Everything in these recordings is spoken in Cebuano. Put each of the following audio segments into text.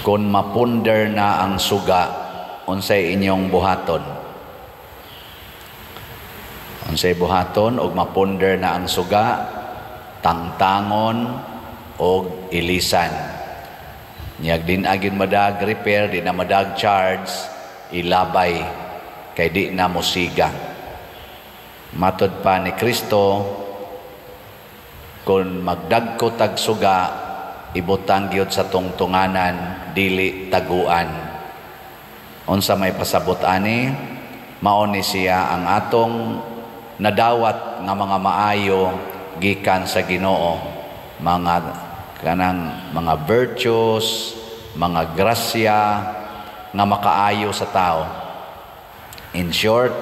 Kung mapunder na ang suga, unsay inyong buhaton? Unsay buhaton og mapunder na ang suga? Tangtangon og ilisan. Nyag din agin madag repair, di na madag charge, ilabay kay di na mosiga. Matod pa ni Kristo, kung magdagko tag suga, ibutang gyud sa tungtunganan, dili taguan. Unsa may pasabot ani? Mao ni siya ang atong nadawat nga mga maayo gikan sa Ginoo, mga kanang mga virtues, mga grasya nga makaayo sa tao. In short,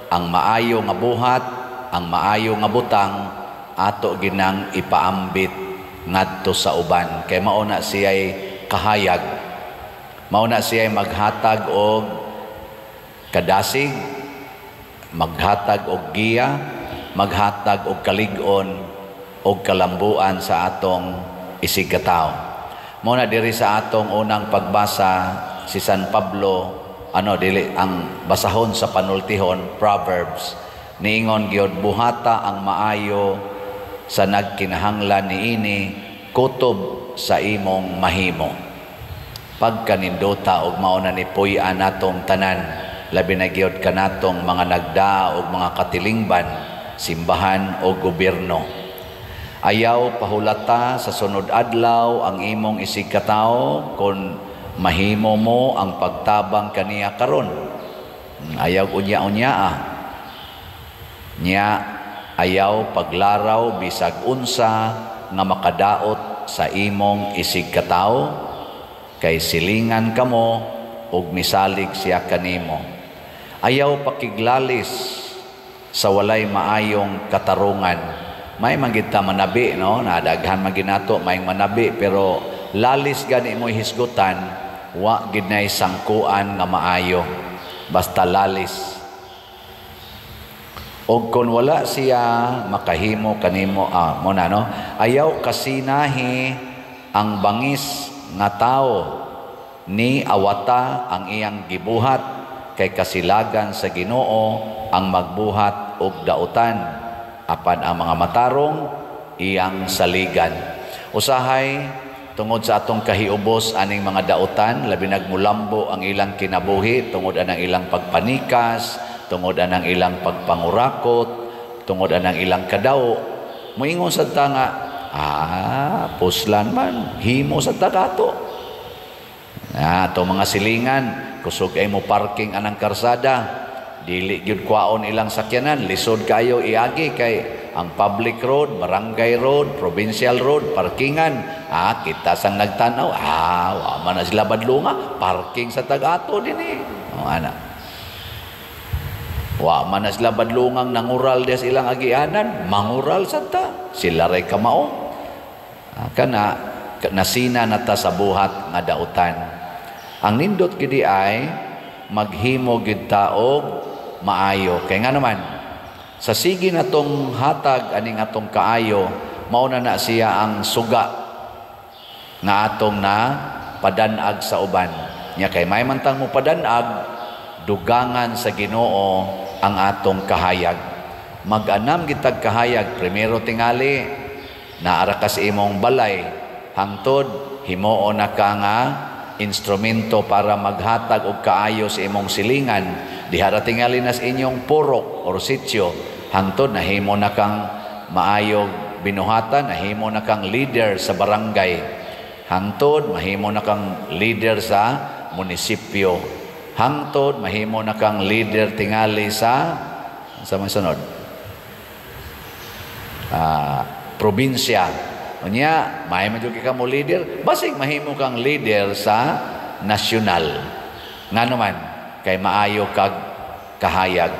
ang maayo nga buhat, ang maayo nga butang, ato ginang ipaambit ngadto sa uban kay mao na siya'y kahayag, mao na siya'y maghatag og kadasig, maghatag og giya, maghatag og kalig-on og kalambuan sa atong isigkatawo. Mao na diri sa atong unang pagbasa, si San Pablo, ano, dili ang basahon sa panultihon, Proverbs, niingon gyud, "Buhata ang maayo sa nagkinahanglan niini kutob sa imong mahimo." Pagkanindota og mao na ni puy-an natong tanan, labi na gyud kanatong mga nagdaa og mga katilingban, simbahan o gobyerno. Ayaw pahulata sa sunod adlaw ang imong isigkatawo kung mahimo mo ang pagtabang kaniya karon. Ayaw unya-unya ah. Nya ayaw paglaraw bisag unsa nga makadaot sa imong isigkatawo kay silingan kamo ug misalig siya kanimo. Ayaw pakiglalis sa walay maayong katarungan. May man gid ta manabi, no? Nadaghan man ginato may manabi, pero lalis gani mo hisgutan, wa gid nay sangkuan nga maayo. Basta lalis. Og kung wala siya makahimo kanimo, mo na, no? Ayaw kasinahi ang bangis nga tao ni awata ang iyang gibuhat kay kasilagan sa Ginoo ang magbuhat og dautan, apan ang mga matarong iyang saligan. Usahay tungod sa atong kahiubos aning mga dautan, labi nagmulambo ang ilang kinabuhi tungod anang ilang pagpanikas, tungod anang ilang pagpangurakot, tungod anang ilang kadaw. Moingon sad ta nga, "Ah, puslan man, himo sad ta kato." Ah, to mga silingan, kusog ay mo parking anang karsada, dili gyud kwaon ilang sakyanan, lisod kayo iagi kay ang public road, barangay road, provincial road, parkingan. Ah, kita sang nagtanaw, ah, wa man na sila badlunga, parking sa tag-ato dinhi. Oh, ana. Wa man na sila badlungang nangural diya sa ilang agianan, mangural sa ta. Sila ray kamao. Ah, kana nasina na ta sa buhat nga dautan. Ang nindot gidi ay maghimo gid ta og maayo. Kay nga naman, sa sige natong hatag aning atong kaayo, mao na na siya ang suga nga atong na padanag sa uban. Nya kay may man tang mo padanag, dugangan sa Ginoo ang atong kahayag. Mag-anam gitag kahayag, primero tingali naara ka sa imong balay, hangtod himuon na ka nga instrumento para maghatag og kaayo sa imong silingan. Diha ra tingali na sa inyong purok or sitio, hangtod nahimo na kang maayog binuhatan, nahimo na kang leader sa barangay, hangtod mahimo na kang leader sa munisipyo, hangtod mahimo na kang leader tingali sa mga sunod probinsya. Unya, mahimo jud ka mo leader, basig mahimo kang leader sa nasyonal. Ngano man, kay maayo kag kahayag.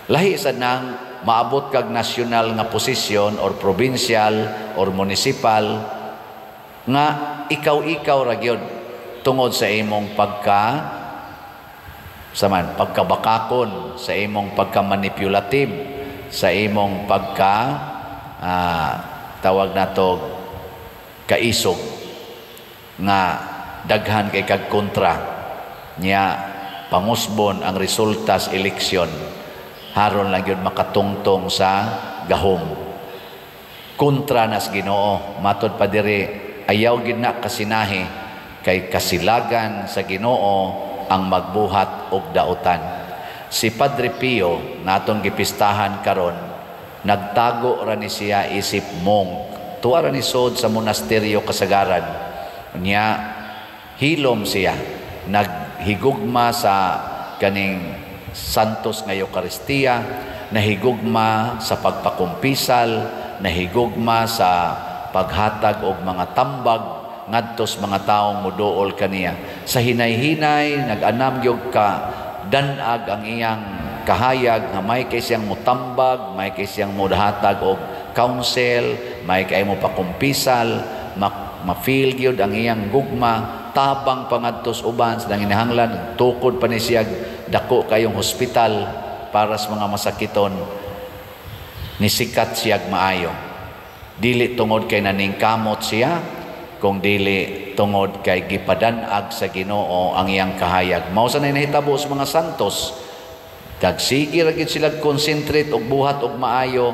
Lahi sa nang maabot kag nasyonal nga posisyon or provincial or municipal nga ikaw-ikaw ra gyud tungod sa imong pagka saman pagkabakakon, sa imong pagka-manipulative, sa imong pagka tawag nato kaisog nga daghan kay kag kontra niya, pangusbon ang resulta sa eleksyon, haron lang gyud makatungtong sa gahom. Kontra nas Ginoo. Matod pa diri, ayaw gid na kasinahi, kay kasilagan sa Ginoo ang magbuhat og dautan. Si Padre Pio, natong gipistahan karon, nagtago ra ni siya isip monk. Tuwa ra ni sod sa monasteryo kasagaran niya. Hilom siya, naghigugma sa kaning Santos nga Eukaristiya, nahigugma sa pagpakumpisal, nahigugma sa paghatag og mga tambag ngadto sa mga taong muduol kaniya. Sa hinay-hinay nag-anam gyud ka danag ang iyang kahayag nga may kay siyang mutambag, may kay siyang muhatag og counsel, may kay mo pakumpisal, ma-feel gyud ang iyang gugma, tabang pangadtos uban sa nanginahanglan, tukod pa ni siya dako kayong hospital para sa mga masakiton. Nisikat siyag maayo. Dili tungod kay naningkamot siya, kung dili tungod kay gipadanag sa Ginoo ang iyang kahayag. Mao sa nahitabo sa mga santos. Kagsige ra gyud sila concentrate og buhat og maayo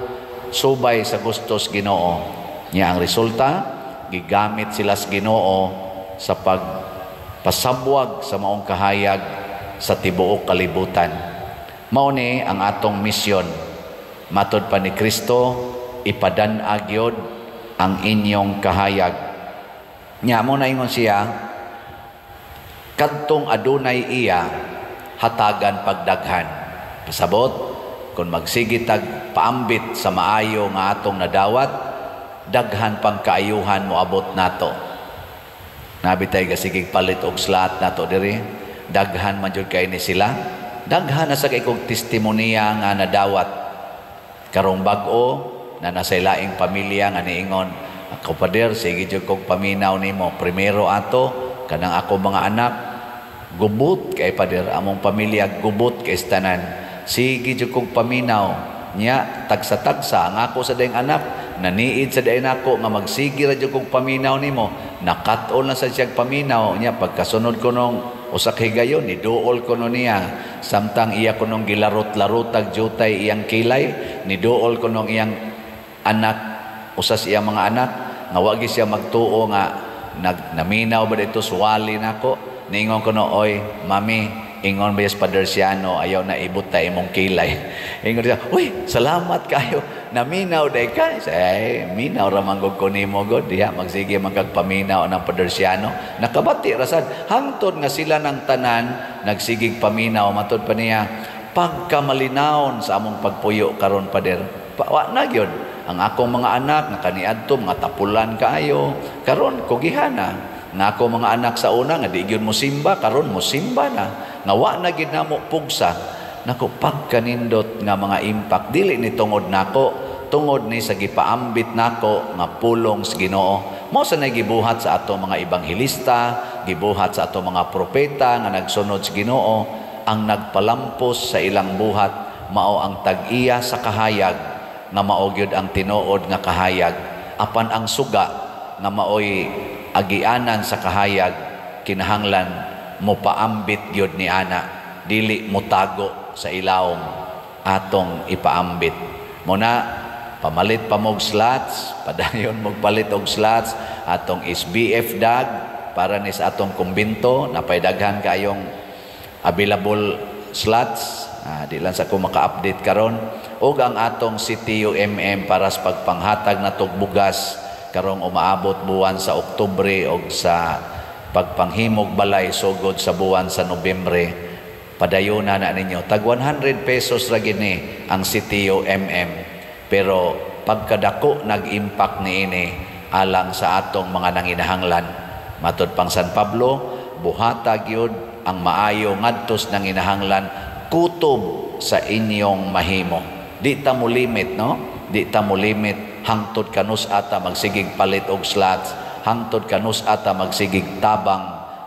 subay sa gustos Ginoo. Nya ang resulta, gigamit sila sa Ginoo sa pagpasabwag sa maong kahayag sa tibuok kalibutan. Mao ni ang atong misyon. Matod pa ni Kristo, ipadan-ag gyud ang inyong kahayag. Nya mo na ingon siya, kadtong adunay iya, hatagan pagdaghan. Pasabot, kung magsige tag paambit sa maayo nga atong nadawat, daghan pang kaayuhan moabot nato. Nabi tay gasigig palit og slot nato diri, daghan man jud kay ni sila. Daghan na sa kay kog testimonya nga nadawat. Karong bag-o na nasa laing pamilya nga niingon, "Ako, pader, sige jud kog paminaw nimo. Primero ato kanang ako mga anak gubot kay, pader, among pamilya gubot kay tanan. Sige jud kog paminaw." Nya tagsa-tagsa ang ako sa daing anak naniid sa daing ako nga magsige ra jud kog paminaw nimo. Nakat-on na sa siyag paminaw nya. Pagkasunod ko nung usa ka higayon, niduol ko no niya samtang iya ko nung gilarot-larotag jutay iyang kilay. Niduol ko nung iyang anak, usa sa iyang mga anak, nga wa gyud siya magtuo nga naminaw ba dito suwali nako. Niingon ko no, "Oy, mami, ingon ba Father Siano, ayaw na ibot ta imong kilay." Ingon siya, "Uy, salamat kayo, naminaw day ka." Say, "Minaw ra man gud ko nimo god diha, magsige man kag paminaw ng Father Siano." Nakabati ra sad hangtod nga sila ng tanan nagsigig paminaw. Matod pa niya, pagkamalinawon sa among pagpuyo karon, pader, wa na gyud ang akong mga anak nga kaniadto mga tapulan kaayo, karon kugihana. Nga ako mga anak sa una nga di gyud mo simba, karon mo simba na. Nga wa na gid namo pugsa. Nako, pagkanindot nga mga impact, dili ni tungod nako, tungod ni sa gipaambit nako nga pulong sa Ginoo. Mao sa gibuhat sa ato mga ebanghelista, gibuhat sa ato mga propeta nga nagsunod sa Ginoo. Ang nagpalampos sa ilang buhat mao ang tag-iya sa kahayag nga mao gyud ang tinuod nga kahayag. Apan ang suga nga maoy agianan sa kahayag, kinahanglan mo paambit gyud ni ana, dili motago sa ilawom. Atong ipaambit muna. Pamalit pa mog slots, padayon mog palit og slots. Atong SBF dag para ni sa atong kumbinto, napay daghan kayong available slots. Di lang sa ko maka-update karon. Ug ang atong CTUMM para sa pagpanghatag na bugas karong umaabot buwan sa Oktubre og sa pagpanghimog balay sugod sa buwan sa Nobyembre. Padayon na ninyo. Tag 100 pesos ra gini ang CTUMM, pero pagkadako nag-impact niini alang sa atong mga nanginahanglan. Matod pang San Pablo, buhata gyud ang maayo ngadtos nanginahanglan kutob sa inyong mahimo. Di ta mo limit, no? Di ta mo limit hangtod kanus ata magsigig palit og slots, hangtod kanus ata magsigig tabang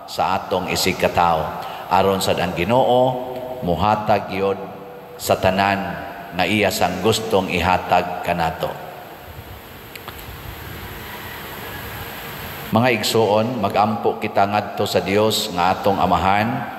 sa atong isig katawo, aron sad ang Ginoo muhatag gyud sa tanan nga iya sang gustong ihatag kanato. Mga igsuon, magampo kita ngadto sa Dios nga atong Amahan.